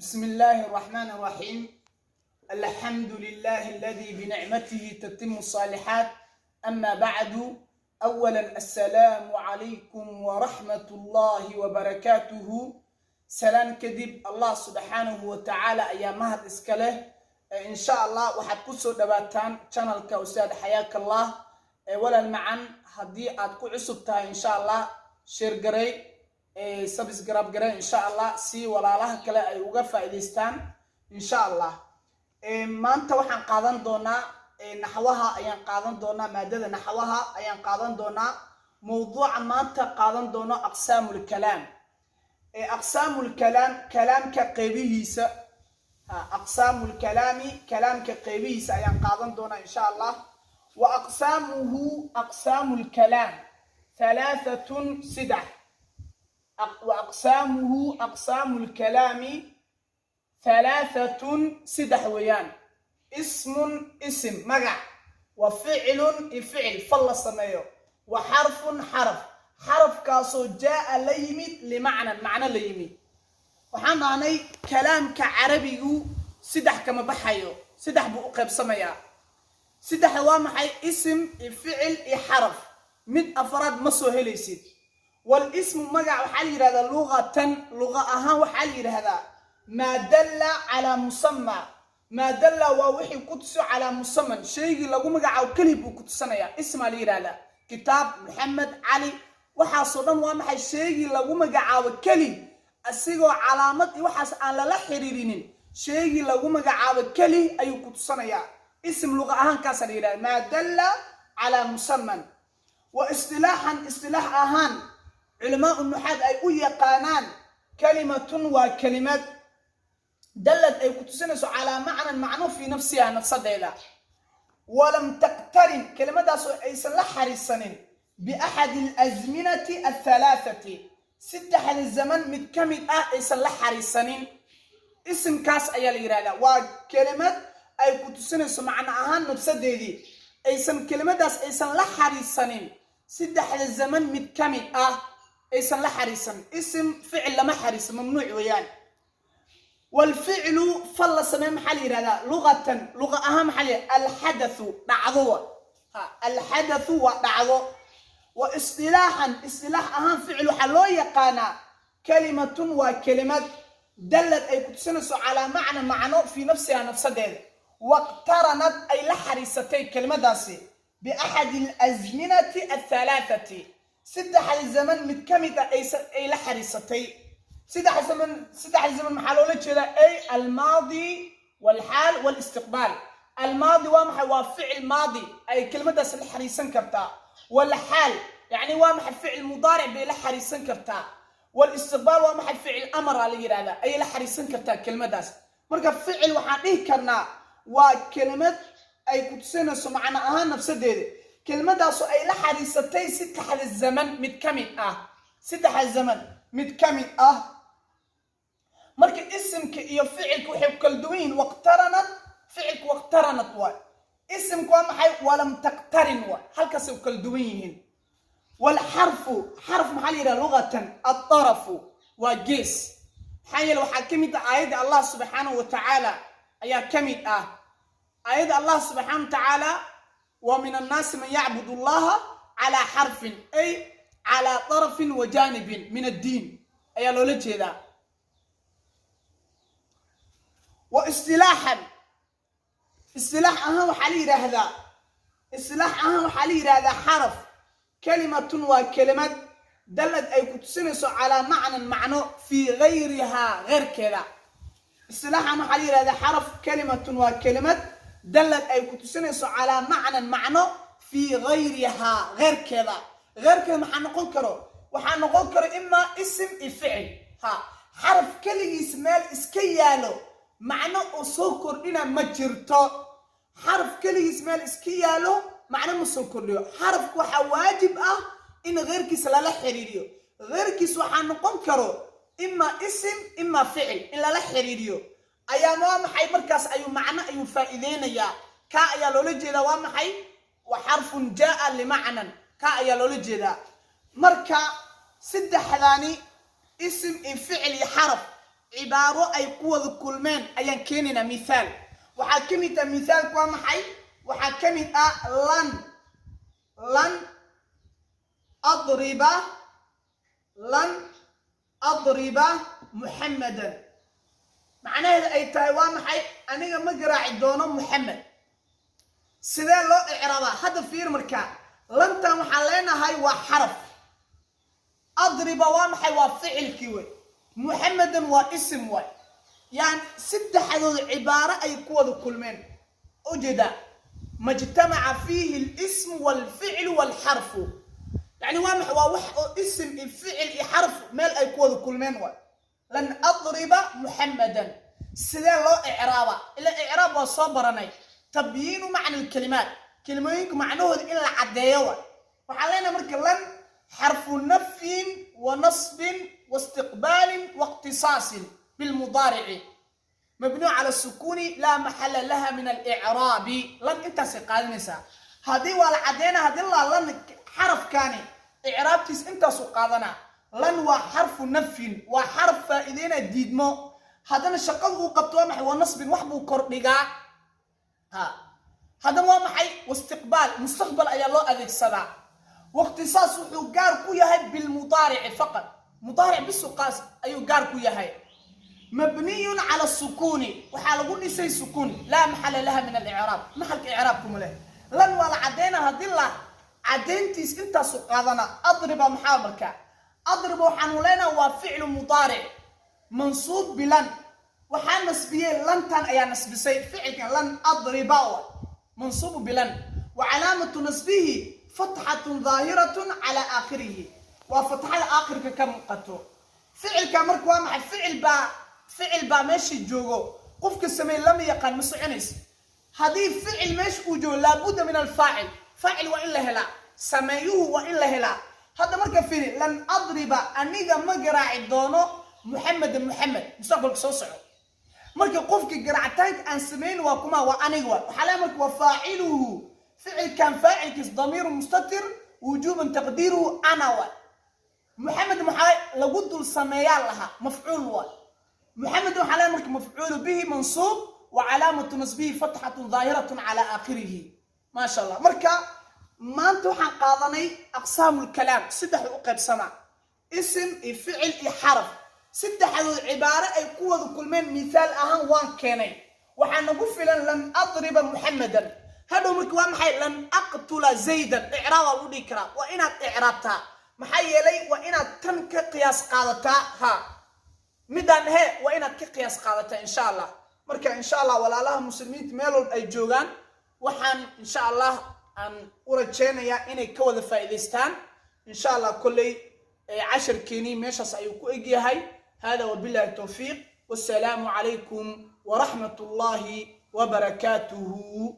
بسم الله الرحمن الرحيم. الحمد لله الذي بنعمته تتم الصالحات. أما بعد، أولا السلام عليكم ورحمة الله وبركاته. Salaan kadib, Allah subxaanahu wa tacaala ayaa mahad iska leh. In sha Allah waxaad ku soo dhawaataan channelka Ustaad Xayaaka Allah. Walaal macan, haddii aad ku cusub tahay, insha Allah share garay, subscribe garay, insha Allah, si walaalaha kale ay uga faa'iidaystaan, insha Allah. Maanta waxaan qaadan doonaa naxwaha ayaan qaadan doonaa, maadada naxwaha ayaan qaadan doonaa. Mowduuca maanta qaadan doono aqsaamul kalaam. Aqsaamul kalaam, kalaamka qeybihiisa. Aqsaamul kalaami, kalaamka qeybihiisa ayaan qaadan doonaa, insha Allah. Wa aqsaamuhu, aqsaamu lkalaam, halaaatun, sidax. Wa aqsaamuhu, aqsaamu lkalaami, halaaatun, sidax weeyaan: ismun, isim, magac, wa ficlun, i ficil, fal la sameeyo, wa xarfun, xaraf, xarafkaasoo jaa'a, la yimid, limacnan, macno la yimid. Waxaan dhahnay kalaamka carabigu saddex kama baxayo, saddex buu u qaybsamayaa. Saddexda waa maxay? Isim iyo ficil iyo xaraf. Mid afraad ma soo helaysid. Wal ismu, magac, waxaa la yidhahdaa luqatan, luqa ahaan waxaa la yidhahdaa maa dalla calaa musama. Maa dalla waa wixii ku tuso, calaa musaman, shaygii lagu magacaabo keli buu ku tusanayaa, ismaa la yidhahdaa. Kitaab, Maxamed, Cali, waxaasoo dhan waa maxay? Shaygii lagu magacaabo keli, asigoo calaamad iyo waxaas aan lala xiriirinin, shaygii lagu magacaabo keli ayuu ku tusanayaa. Ism luqa ahaan kaasaa la yidhahda, maa dalla calaa musaman. Wa istilaaxan, istilaax ahaan culamaau nuxaad ay u yaqaanaan, kalimatun waa kelimad, dallad, ay ku tusinayso, calaa macnan, macno, fii nafsiha, nafsadeeda, walam taqtarin, kelimadaasoo aysan la xariisanin, biaxadi alazminati althalaathati, saddexda zaman mid ka mid ah aysan la xariisanin, isimkaas ayaa la yidhahdaa. Waa kelimad ay ku tusinayso macno ahaan nafsadeedii, aysan kelimadaas aysan la xariisanin saddexda zaman mid ka mid ah aysan la xariisanin. Isim ficil lama xariisan, mamnuuc weeyaan. Walficlu, fal la samee, maxaa la yidhahdaa luqatan? Luqa ahaan maxaa la yidhahdaa? Alxadathu, dhacdo wa ha, alxadathu waa dhacdo. Wa istilaaxan, istilaax ahaan ficil waxaa loo yaqaanaa kalimatun, waa kelimad, dallad, ay ku tusinayso, calaa macna, macno, fii nafsiha, nafsadeeda, waqtaranad, ay la xariisatay kelimadaasi, biaxadi alazminati althalaathati, saddexda zaman mid ka mid ah ay la xariisatay. Saddex zaman, saddex zaman maxaa loola jeedaa? Ay almaadi walxaal walistiqbaal. Almaadi waa maxay? Waa ficil maadi ay kelimadaas la xariisan kartaa. Walxaal yacni waa maxay? Ficil mudaaric bay la xariisan kartaa. Walistiqbaal waa maxay? Ficil amara la yidhahdaa ayay la xariisan kartaa kelimadaas. Marka ficil waxaan dhihi karnaa waa kelimad ay ku tusinayso macno ahaan nafsadeeda, kelimadaasoo ay la xariisatay saddexda zaman mid ka mid ah, saddexda zaman mid ka mid ah. Marka isimka iyo ficilka waxay ku kala duwan yihiin, waqtaranad, ficilka waqtaranad waay, isimka waa maxay? Walam taqtarin waay. Halkaasay ku kala duwan yihiin. Walxarfu, xarf maxaa la yidhaha luqatan? Addarafu, waa gees. Maxaa yeele waxaa ka mid ah aayadda Allah subxaanahu wa tacaala ayaa ka mid ah, aayadda Allah subxaanahu wa tacaala: wa min annaasi man yacbud Allaha calaa xarfin, ay calaa darafin wa janibin min addiin ayaa loola jeedaa. Wa istilaaxan, istilaax ahaan waxaa la yidhaahdaa, istilaax ahaan waxaa la yidhaahdaa xaraf, kalimatun, waa kelimad, dallad, ay ku tusinayso, calaa macnan, macno, fii gayrihaa, keyrkeeda. Istilaaxan waxaa la yidhahdaa xaraf, kalimatun, waa kelimad, dallad, ay ku tusinayso, calaa macnan, macno, fii gayrihaa, keyrkeeda. Keyrkeeda maxaa noqon karo? Waxaa noqon karo imaa isim iyo ficil. Ha, xaraf keligiis meel iska yaalo macno oo soo kordhina ma jirto. Xaraf keligiis meel iska yaalo macno ma soo kordhiyo. Xarafku waxaa waajib ah in keyrkiisa lala xiriiriyo. Keyrkiis waxaa noqon karo imaa isim, imaa ficil in lala xiriiriyo ayaa waa maxay? Markaas ayuu macno ayuu faa'iideynayaa. Kaa ayaa loola jeedaa. Waa maxay? Wa xarfun jaa limacnan, kaa ayaa loola jeedaa. Marka saddexdaani, isim iyo ficil iyo xaraf. Cibaaro ay ku wada kulmeen ayaan keenaynaa. Mithaal waxaa ka mid ah. Mithaalku waa maxay? Waxaa ka mid ah lan adriba, lan adriba Muxammadan. Macnaheedu ay tahay waa maxay? Aniga ma garaaci doono Muxamed. Sidee loo icraabaa hadda? Fiir markaa, lantan waxaan leenahay waa xaraf. Adriba waa maxay? Waa ficilkii wey. Muxamedan waa isim waay. Yani saddexdood cibaaro ay ku wada kulmeen ujeeda, majtamaca fiihi alismu walficlu walxarfu. Yani waa maxay? Waa wax oo isim iyo ficil iyo xarf meel ay ku wada kulmeen waay. Lan adriba Muxamadan, sidee loo icraaba? Ila icraab waa soo baranay, tabyiinu macna alkalimaat, kelimooyinka macnahooda in la caddeeyo waay. Waxaan leenahay marka lan xarfu nafyin wa nasbin wa istiqbaalin wa ikhtisaasin bilmudaarici, mabniu cala sukuuni, laa maxala laha min alicraabi. Lan intaasay qaadanaysaa. Haddii waa la caddeynaa, haddii laa lan xarafkaani icraabtiis intaasuu qaadanaa. Lan waa xarfu nafyin, waa xaraf faa'iideyna diidmo. Haddana shaqada uu qabto waa maxay? Waa nasbin, wax buu kordhigaa. Ha, haddana waa maxay? Wastiqbaal, mustaqbal ayaa loo adeegsadaa. Waqtisaas wuxuu gaar ku yahay bilmudaarici faqad, mudaaric bisuqaas ayuu gaar ku yahay. Mabniyun cala sukuuni, waxaa lagu dhisay sukuun. Laa maxala laha min alicraab, maxalka icraabkuma leh. Lan waa la cadeyna, haddii la caddayntiis intaasu qaadana. Adriba maxaa marka? Adriba waxaanu leenaha waa ficlu mudaaric mansuub bilan. Waxaa nasbiyey lantan ayaa nasbisay ficilkan. Lan adriba mansuubu bilan wa calaamatu nasbihi fatxatun daahiratun cala aakhirihi, waa fatxada aakhirka ka muuqato ficilka. Marka waa maxay? Ficil baa meesha joogo, qofka sameey lama yaqaan, ma soconaysa. Haddii ficil meesha uu joogo, laabudda min alfaacil, faacil waa in la helaa, sameeyuhu waa in la helaa. Hadda marka fiiri, lan adriba, aniga ma garaaci doono, Muxamed, Muxamed, mustaqbalka soo soco. Marka qofka garaacitaanka aan samayn waa kuma? Waa aniga. Waa waxaa leeyahay marka waa faaciluhu, ficilkan faacilkiis damiiru mustatir wujuuban taqdiiruhu ana wa. Muxamed maxaa lagu dul sameeyaa lahaa? Mafcuul waay. Muxamed waxaa leeyahay marka mafcuulu bihi mansuub wa calaamatu nasbihi fatxatun daahiratun cala aakhirihi. Maasha Allah. Marka maanta waxaan qaadanay aqsaamu lkalaam, saddex u qaybsamaa: isim iyo ficil iyo xaraf. Saddexdood cibaaro ay ku wada kulmeen mithaal ahaan waan keenay. Waxaa nagu filan lan adriba Muxamadan. Hadhow marka waa maxay? Lan aqtula Zaydan, icraabaa lagu dhihi karaa. Waa inaad icraabtaa, maxaa yeelay waa inaad tan ka qiyaas qaadataa. Ha, midaan he waa inaad ka qiyaas qaadataa, insha Allah. Marka insha Allah walaalaha muslimiinta meel walba ay joogaan, waxaan insha Allah aan u rajeynayaa inay ka wada faa'iidaystaan, insha Allah. Kolley casharkeenii meeshaas ayuu ku egyahay. Hada wabillahi towfiiq, wassalaamu calaykum waraxmat ullahi wabarakaatuhu.